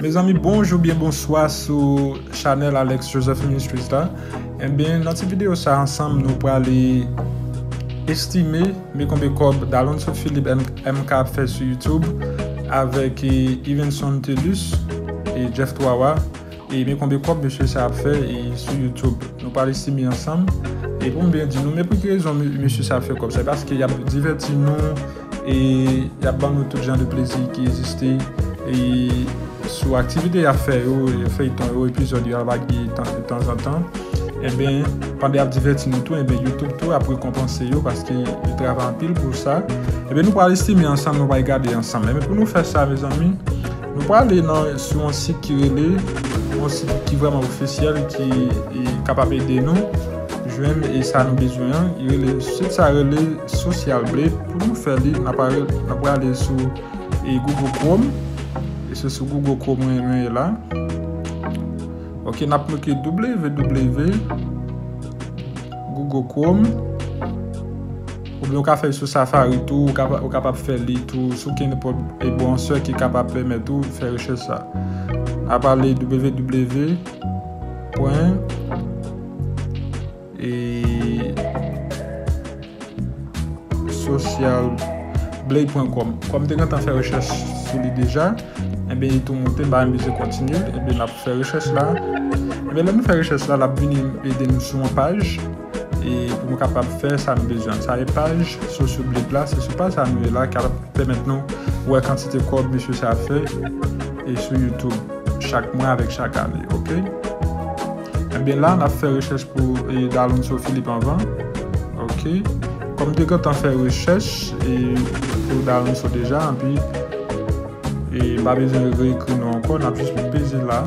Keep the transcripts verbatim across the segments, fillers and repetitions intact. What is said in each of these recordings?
Mezanmi, bonjou byen bonswa sou chanèl Alex Joseph Ministries la. Ebyen, nan ti videyo sa ansanm, nou prale estime men konbe kòb Dalonso Philippe M K ap fè sou YouTube avèk, e, Evenson Telus e Jeff Twawa. E men konbe kòb mesye sa ap fè, e, sou YouTube. Nou prale estime ansanm. E pou m byen di nou, men pou ki rezon me- mesye sa ap fè kòb sa? Paske y ap divèti nou, e y ap ban nou tout jan de plezi ki egziste, e sou aktivite y ap fè yo, e feyton yo, epizòd yo ap lage tan- tanzantan. Ebyen, pandan y ap divèti nou tou, ebyen, YouTube tou ap rekonpanse yo paske yo travay anpil pou sa. Ebyen, nou pral estime ansanm, nou pral gade ansanm. Ebyen, pou nou fè sa, mezanmi, nou prale nan, sou yon sit ki rele, yon sit ki vrèman ofisyèl, ki, e, kapab ede nou jwenn, e, sa nou bezwen an. Li rele, sit sa rele Social Blade. Pou nou fè li, n ap ale, n ap prale sou, e, Google Chrome. E se sou Google Chrome mwen, mwen ye la. Ok, n ap mete W W W Google Chrome. Oubyen ou ka fè l sou Safari tou, ou kapa- ou kapab fè li tou sou kenpòt, e, browser ki kapab pèmèt ou fè rechèch sa. N ap ale W W W pwen, e, social blade pwen com. Kòm m te gentan fè rechèch sou li deja, ebyen, li tou monte, m pa menm bezwen kontinye, ebyen, n ap fè rechèch la. Ebyen, lè nou fè rechèch la, l ap vini ede nou sou yon paj, e pou nou kapab fè sa nou bezwen. Sa e paj Social Blade la, se sou paj sa nou ye la, k ap pèmèt nou wè kantite kòb mesye sa ap fè, e sou YouTube chak mwa avèk chak ane, ok? Ebyen, la, n ap fè rechèch pou, e, Dalonso Philippe anvan, ok? Kòm m te gentan fè rechèch, e, pou Dalonso deja, anpi, e, pa bezwen reekri non ankò, n ap jis peze la,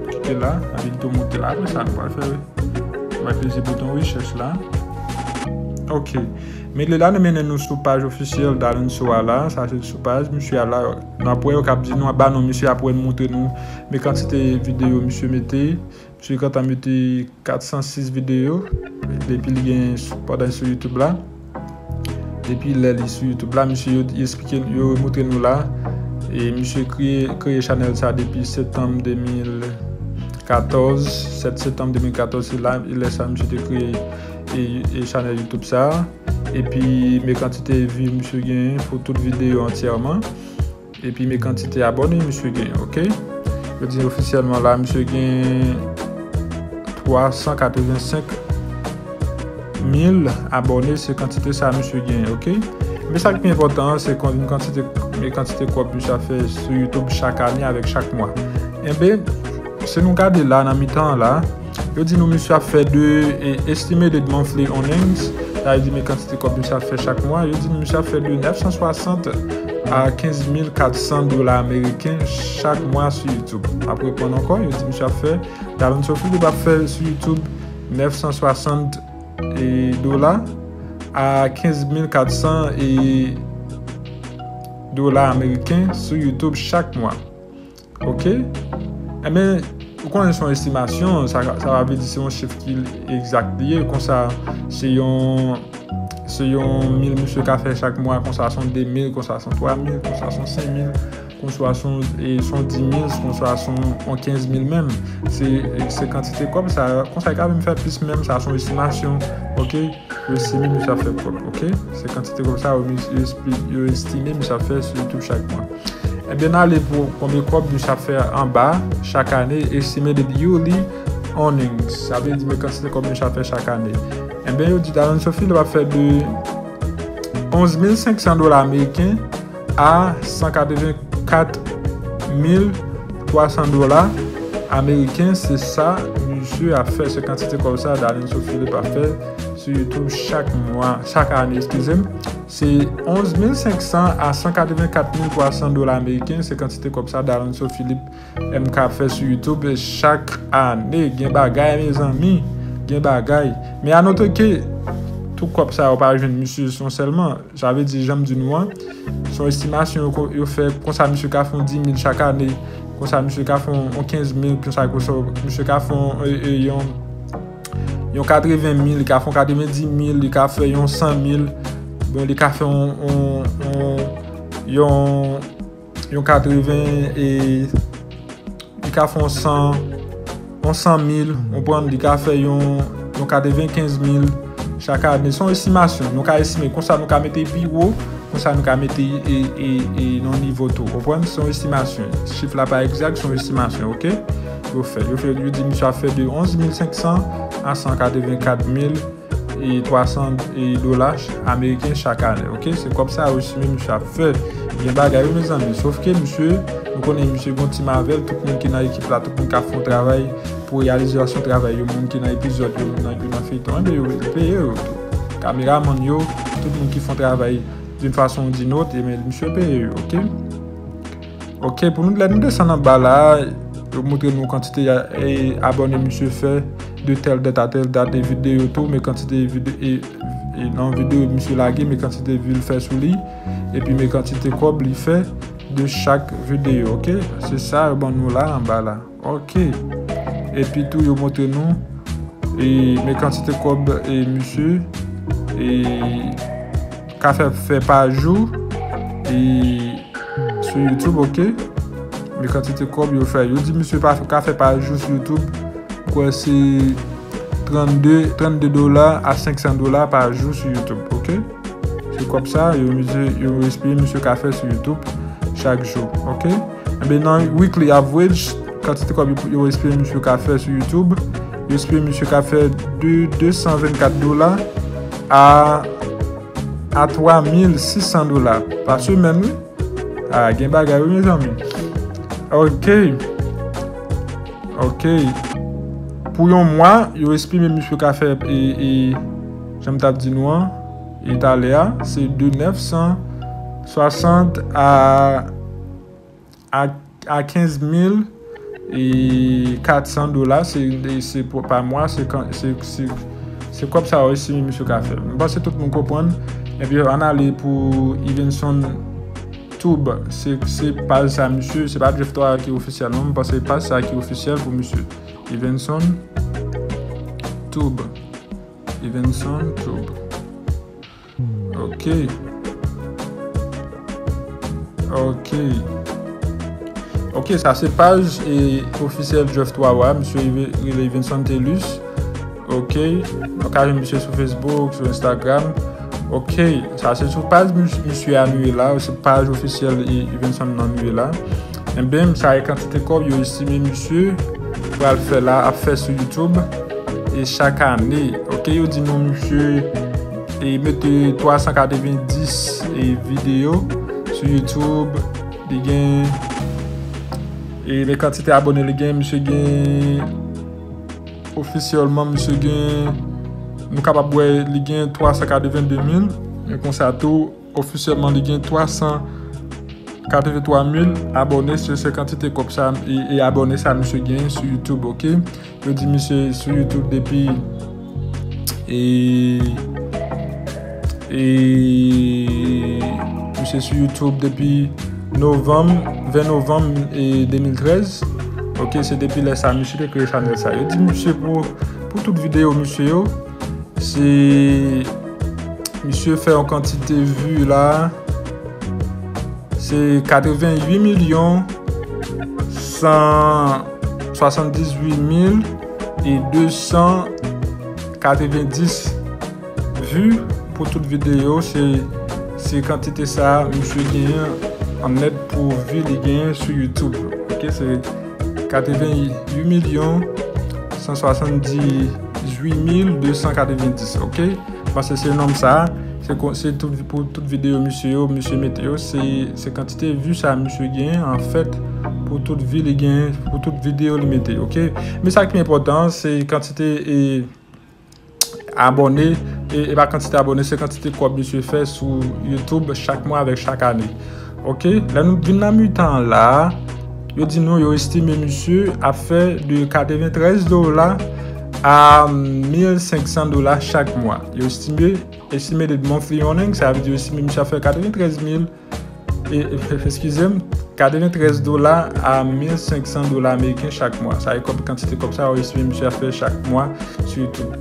klike la, anpi l tou monte la. Apre sa, nou pral fè, nou pral peze bouton rechèch la. Ok. Men li la, nou mennen nou sou paj ofisyèl Dalonso a la. Sa se sou paj misye a la. N ap wè yo k ap di nou anba non misye, apre l montre nou men kantite videyo misye mete. Misye gentan mete kat san sis videyo depi li gen sou- pandan sou YouTube la. Depi lè li sou YouTube la, misye yo, yo eksplike, yo montre nou la. E misye kreye, kreye chanèl sa depi septanm de mil katòz, sèt septanm de mil katòz, se la, e lè sa misye te kreye, e, e chanèl YouTube sa. Epi men kantite vi misye genyen pou tout videyo antyèman. Epi men kantite abòne misye genyen, ok? Yo di ofisyèlman la, misye gen twa san katreven senk mil abòne, se kantite sa misye genyen, ok? Men sa ki pi enpòtan an, se kon- kantite, men kantite kòb misye ap fè sou YouTube chak ane avèk chak mwa. Enben, si nou gade la, nan mitan an la, yo di nou misye ap fè de, e, estimated monthly earnings, sa vle di men kantite kòb misye ap fè chak mwa. Yo di nou misye ap fè de nèf san swasant a kenz mil kat san dola ameriken chak mwa sou YouTube. M ap reprann ankò, yo di misye ap fè, Dalonso Philippe ap fè sou YouTube nèf san swasant, e, dola a kenz mil kat san, e, dola ameriken sou YouTube chak mwa. Ok? Enben, ou konnen se yon estimasyon, sa, sa pa vle di se yon chif ki egzak li ye, konsa se yon, se yon mil misye ka fè chak mwa, konsa se yon de mil, konsa se yon twa mil, konsa se yon senk mil, konsa se yon, e, se yon di mil, konsa se yon, yon kenz mil menm. Se, se kantite kòb sa, konsa e ka menm fè plis menm, sa se yon estimasyon, ok? Yo estime misye ap fè kòb, ok? Se kantite kòb sa yo, yo espi- yo estime misye ap fè sou YouTube chak mwa. Ebyen, n ale pou konbyen kòb misye ap fè anba chak ane, estimated yearly earnings. Sa vle di, men kantite kòb misye ap fè chak ane. Ebyen, yo di Dalonso Philippe ap fè de onz mil senk san dola ameriken a san katreven kat mil twa san dola ameriken, se sa misye ap fè, se kantite kòb sa Dalonso Philippe ap fè sou YouTube chak mwa, chak ane, eskize m. Se onz mil senk san a san katreven kat mil twa san dola ameriken, se kantite kòb sa Dalonso Philippe M K ap fè sou YouTube chak ane. Gen bagay, mezanmi, gen bagay. Men anote ke tout kòb sa yo pa jwenn misye yon sèlman. Sa vle di, jan m di nou an, se yon estimasyon yo ko- yo fè, konsa misye ka fè yon di mil chak ane, konsa misye ka fè yon, yon kenz mil, konsa, konsa misye ka fè yon, e, e, yon, yon katreven mil, li ka fè yon katrevendimil, li ka fè yon sanmil, bon, li ka fè yon, yon, yon, yon, yon katreven, e, ka fè yon san, yon san mil, ou konprann, li ka fè yon, yon katrevenkenz mil chak ane. Se yon estimasyon. Nou ka estime konsa, nou ka mete pi wo, konsa nou ka mete e, e, e nan nivo tou. Ou konprann? Se yon estimasyon. Chif la pa egzak, se yon estimasyon, oke? Yo fè, yo fè, yo di misye ap fè de onz mil senk san a san katrevenkat mil e twa san dola ameriken chak ane, oke? Se kòb sa yo estime misye ap fè. Gen bagay wi, mezanmi. Sof ke misye, nou konnen misye gen yon tim avè l, tout moun ki nan ekip la, tout moun k ap fè yon travay pou reyalizasyon travay yo, moun ki nan epizòd yo, nan, yo nan feyton, enben yo, yo peye yo tou. Kameramann yo, tout moun ki fè yon travay d'une façon ou d'une autre, enben misye peye yo, oke? Oke, pou nou, lè nou desann anba la, yo montre nou kantite e, abòne misye fè de tèl dat a tèl dat, e videyo tou, men kantite videyo, e, e nan videyo misye lage, men kantite vi l fè sou li, epi men kantite kòb li fè de chak videyo, oke? Se sa yo ban nou la, anba la, oke? Epi tou, yo montre nou, e, men kantite kòb, e, misye, e, ka fè, fè pa jou, e, sou YouTube, oke? Men kantite kòb yo fè. Yo di misye pa, ka fè pa jou sou YouTube. Kwè se trannde, trannde dola a senk san dola pa jou sou YouTube, oke? Se kòb sa, yo, misye, yo estime misye ka fè sou YouTube chak jou, oke? Enben, nan weekly average, kantite kòb yo, yo estime misye ka fè sou YouTube, yo estime misye ka fè de, de san vennkat dola a, a twa mil sis san dola pa semèn, wi. Ah, gen bagay, wi, mezanmi. Oke. Oke. Pou yon mwa, yo estime misye ka fè, e, e, jan m t ap di nou an, e talè a, se de nèf san swasant a, a, a kenz mil e kat san dola, se, se pou, pa mwa, se kan, se, se, se kòb sa yo estime misye ka fè. M panse tout moun konprann. Epi, ann ale pou Evenson Tube. Se, se paj sa misye, se pa Jeff Toa ki ofisyèl, non. M panse paj sa ki ofisyèl pou misye. Evenson Tube. Evenson Tube. Ok. Ok. Ok, sa se paj, e, ofisyèl Jeff Toa a. Misye rele Evenson Telus. Ok. Nou ka jwenn misye sou Facebook, sou Instagram. Ok. Sa se sou paj mis-, misye a nou ye la. Se paj ofisyèl, e, Evenson nan nou ye la. Enben, sa e kantite kòb yo estime misye pral fè la, ap fè sou YouTube, e chak ane. Ok, yo di nou misye, e, mete twa san katrevenndis, e, videyo sou YouTube. Li gen, e, men kantite abòne li gen, misye gen, ofisyèlman, misye gen, nou kapab wè li gen twa san katrevenndemil, men konsa tou, ofisyèlman, li gen twa san katrevenntwa mil abòne, se, se kantite kòb sa, e, e abòne sa misye gen sou YouTube, ok? Yo di misye sou YouTube depi, e, e, misye sou YouTube depi novanm, ven novanm, e, de mil trèz. Ok, se depi lè sa misye te kreye chanèl sa. Yo di misye pou, pou tout videyo misye yo, se, misye fè yon kantite vi la, se katrevenn uit milyon san swasanndizuit mil e de san katrevenndis vi pou tout videyo. Se, se kantite sa misye genyen an nèt pou vi li genyen sou YouTube. Ok, se katrevenn uit milyon san swasanndizuit mil de san katrevenndis, ok? Paske se nonm sa, se kon-, se tout, pou tout videyo misye yo, misye mete yo, se, se kantite vi sa misye genyen, anfèt, pou tout vi li genyen, pou tout videyo li mete, ok? Men sa ki enpòtan, se kantite, e, abòne, e, e pa kantite abòne, se kantite kòb misye fè sou YouTube chak mwa avèk chak ane. Ok, lè nou vin nan mitan an la, yo di nou yo estime misye ap fè de katreventrèz dola a mil senk san dola chak mwa. Yo estime, estimated monthly earnings, sa vle di yo estime misye ap fè katreventrèz mil, e, eskize m, katreventrèz dola a mil senk san dola ameriken chak mwa. Sa e kòb, kantite kòb sa yo estime misye ap fè chak mwa sou YouTube.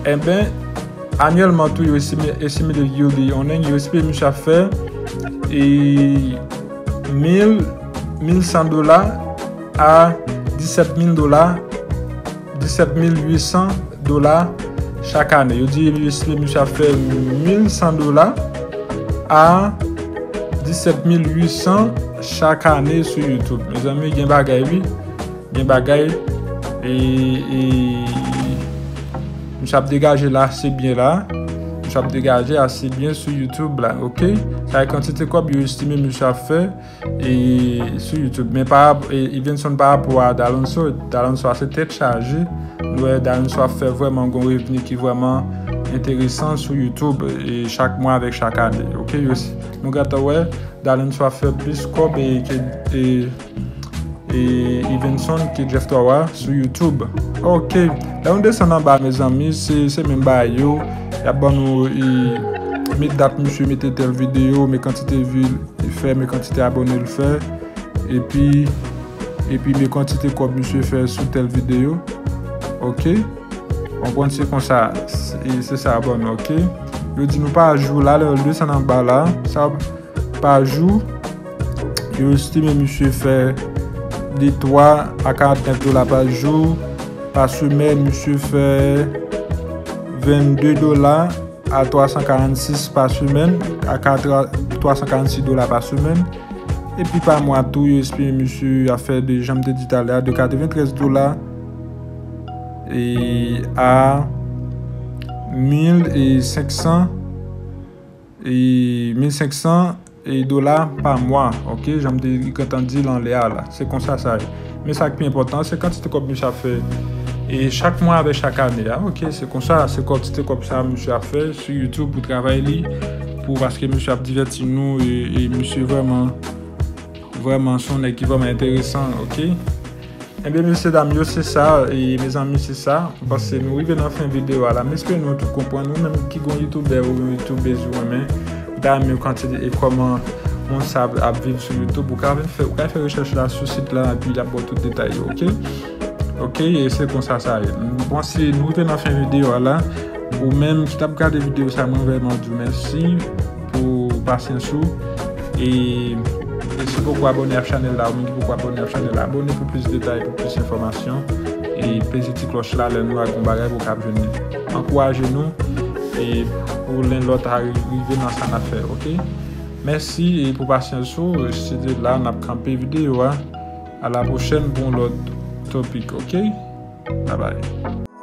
Enben, anyèlman tou, yo estime, estime de yearly earning, yo estime misye ap fè, e, mil, mil san dola a disèt mil dola, disèt mil uit san dola chak ane. Yo di yo estime misye ap fè mil san dola a disèt mil uit san chak ane sou YouTube. Mezanmi, gen bagay, wi. Gen bagay. E, e, misye ap degaje la ase byen la. Misye ap degaje ase byen sou YouTube la, ok? Sa e kantite kòb yo estime misye ap fè e sou YouTube. Men pa rap-, e, Evenson pa rapò a Dalonso. Dalonso a se tèt chaje. Nou wè Dalonso ap fè vrèman gon revni ki vrèman enteresan sou YouTube e chak mwa avèk chak ane. Ok, yo, nou gentan wè Dalonso ap fè plis kòb e ke e, e Evenson ke Jeff Twawa sou YouTube. Ok, lè nou desann anba, mezanmi, se, se menm bagay yo. Y ap ban nou e, men dat misye mete tèl videyo, men kantite vi l fè, men kantite abone l fè, epi, epi men kantite kòb misye fè sou tèl videyo. Ok? Konprann, se konsa, se, se sa ban nou, ok? Yo di nou pa jou la, lè yo desann anba la, sa pa jou, yo estime misye fè de twa a karantnèf dola pa jou. Pa semèn, misye fè vennde dola a twa san karannsis pa semèn, a twa san karannsis dola pa semèn. Epi pa mwa tou, yo estime misye ap fè de, jan m te di talè a, de katreventrèz dola e a mil e senk san, e mil senk san e dola pa mwa, ok? Jan m te gentan di l anlè a la. Se konsa sa ye. Men sa k pi enpòtan, se kantite kòb misye ap fè e chak mwa avèk chak ane a, ok? Se konsa, se kantite kòb sa misye ap fè sou YouTube pou travay li, pou, paske misye ap divèti nou e, e misye vrèman, vrèman, se yon nèg ki vrèman enteresan, ok? Ebyen, mesye dam yo, se sa, e mezanmi, se sa. M panse nou rive nan fen videyo a la. M espere nou tout konprann. Ou menm ki gon youtubè ou yon youtubèz ou renmen, ou ta renmen kantite e kòman moun sa ap, ap viv sou YouTube, ou ka vin fè, ou ka fè rechèch la sou sit la, epi y ap ba w tout detay yo, ok? Ok, e se konsa sa ye. M panse nou rive nan fen videyo a la. Ou menm ki t ap gade videyo sa, mwen vrèman di w mèsi pou pasyans ou. E, e si w poko abone ak chanèl la, ou menm ki poko abone ak chanèl la, abone pou plis detay, pou plis enfòmasyon. E peze ti klòch la, lè nou lage yon bagay, pou w ka jwenn li. Ankouraje nou, e pou len lòt a ri-, rive nan sa n ap fè, ok? Mèsi, e pou pasyans ou, se de la n ap kanpe videyo a. A la pwochèn pou yon lòt topik, ok? Bye bye.